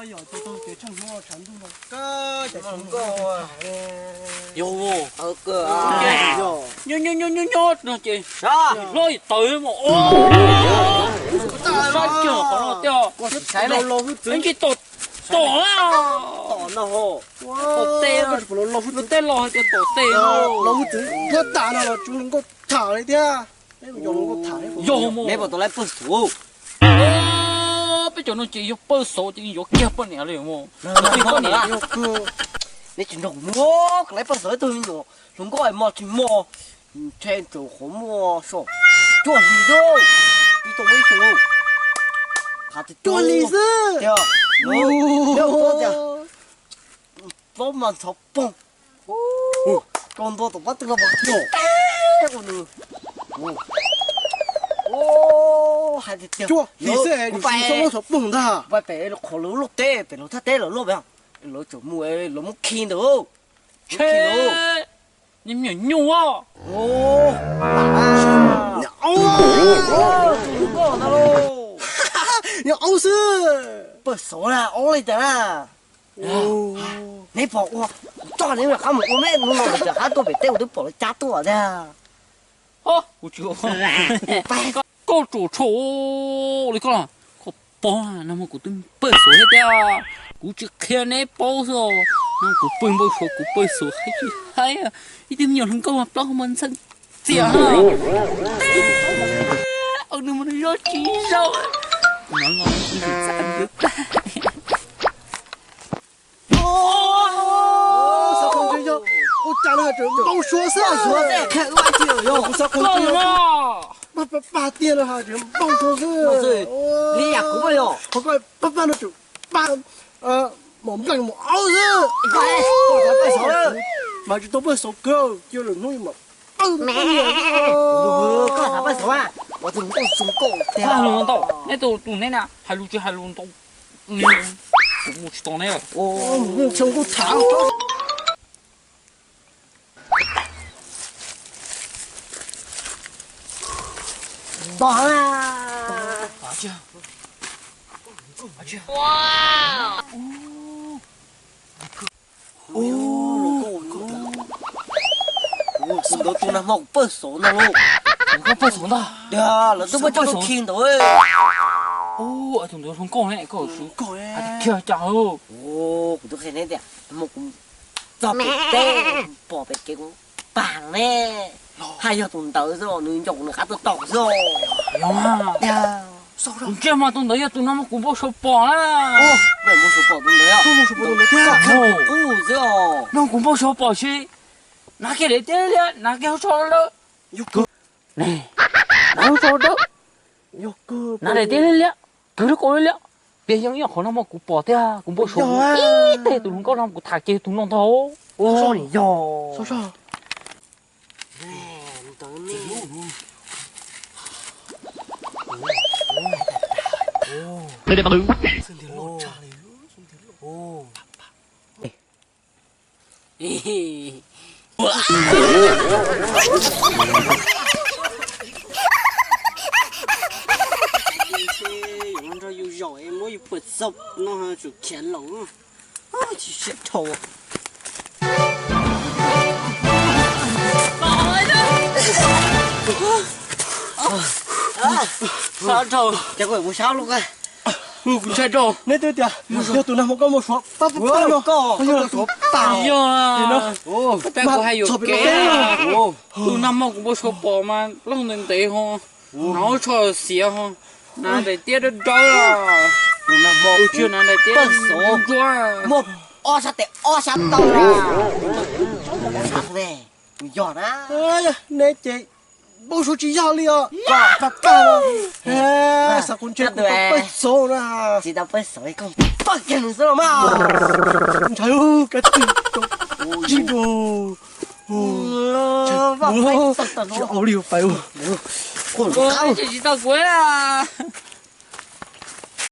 Yog, nyob nyob nyob nyob no ces hlob tawv mas, sab kiag qhov no tiag. Ntshe tom, tom na. Tom tes los hais tias tom tes no. Yog mas. Peb cov no ces yog pawg xauv ces yuav kiag poj niam li mas. Poj niam, neb tsis nrog kuv mus, kuv laib pawg xauv ib tug me nyuam hluas nkauj mos tsis mos, ntshe tseem qhuav muaj so cuaj hlis xwb, ib tug ib tug, qhov twg cuaj hlis xwb tiag. Plaub mas ntxhov poog, koj ntua tom pab twg los mas nyuam. Hais tiag tiag, cuaj hlis xwb, ntxhov poog ntag. Pais pem qhov lawv luaj teb, pem lawv thaj teb lawv luaj pem, lawv tseem mus, lawv muab khi ntawd. Ntshe neb me nyuam nyuj. Nyuam aub xwb. Pawg xauv na, aub li cas na? Neb pom ua, kuv coj neb rov qab mus ua me hnub no, kuv rov qab tuaj pem teb kuv twb pom lawv cab tuaj tiag. Kuv tsis ua. Koj tsuas tshuav li koj, koj pom no mas kuv twb pawg xauv thiab tiag. Kuv tsis qhia neb paub xwb os, no kuv pawg npau suav, kuv pawg xauv haib tsis haib, ib tug me nyuam hluas nkauj mas plaub hau mas ntxhee txias. Nws mas zoo tsis zoo. Kuv no los kuv tsis txaj ua tag. Ua cas no tseem npau suav xwb. Kuv xav qhov ntawd, pab pab tiag no tseem npau suav xwb. Li yam kuv yog qhov ko, pab pab no tseem pab mos npleej mos aub xwb. Mas tsis tau pawg xauv kawg, cia lwm hnub mam pawg me. Koj xav pawg xauv a, ua tus nkauj zoo nkauj tiag. Hais lus ntau, neb tus tus neb na hais lus tsis hais lus ntau, kuv mus tsis tau neb lawm. Mus mus tsis nkauj tham. Tog na. Tus ntawd tus nag hmo kuv pawg xauv ntag lauj. Kuv pawg xauv ntag. Tiag, lawv twb muaj coj tuaj khi ntawd. Tus ntawd hluas nkauj ne, koj hais tiag cas lauj. Kuv twb qhia neb tias nag hmo kuv txog pem teb, pom pem kev kuv pag ne. Haj yog tus ntawd xwb, nws ncaum nws qab tuaj tom xwb. Tiag, kuv ntsia mas tus ntawd yog tus nag hmo kuv npau suav pom na. Npau suav pom tus ntawd, npau suav pom tus ntawd thiab. Nag hmo kuv npau suav pom si. Nav kiag daim tiab liab, nav kiag hauv tso lawm. Nav hauv tso dawb. Nav daim tiab liab liab, kawg lub kaus liab liab. Tiag, yeej ib qhov nag hmo kuv pom tiag, kuv npau suav ib teg tus hluas nkauj no kuv tham ces tus no ntag. Ua li yog. Nrog yus zaum es muab yus pawg xauv no tsum khiav laus. Tsis siab dhau. Sab dhau. Ces kuv mus sab lub. Kuv ntshai dhau. Neb twb tias yog tus nag hmo koj npau suav pab pab no, koj yog los suav tas. Yog, kuv hais yuam kev. Tus nag hmo kuv npau suav pom mas plaub ntev ntev ho, hnav lub tsho xiav ho, hnav daim tiab dawb dawb. Tus nag hmo kuv tsis hnav daim tiab ntsuab. Muaj ob sab tes ob sab taw. Yog na. Neb ces npau suav tsis yog li os. Koj pab pab no. Xav kuv ntshe kuv tau pawg xauv na. Tsis tau pawg xauv, koj pawg kiag nws xwb los mas. Ntshai, kab tij, tib rau. Tsis au li pais. Tsis tau kuv.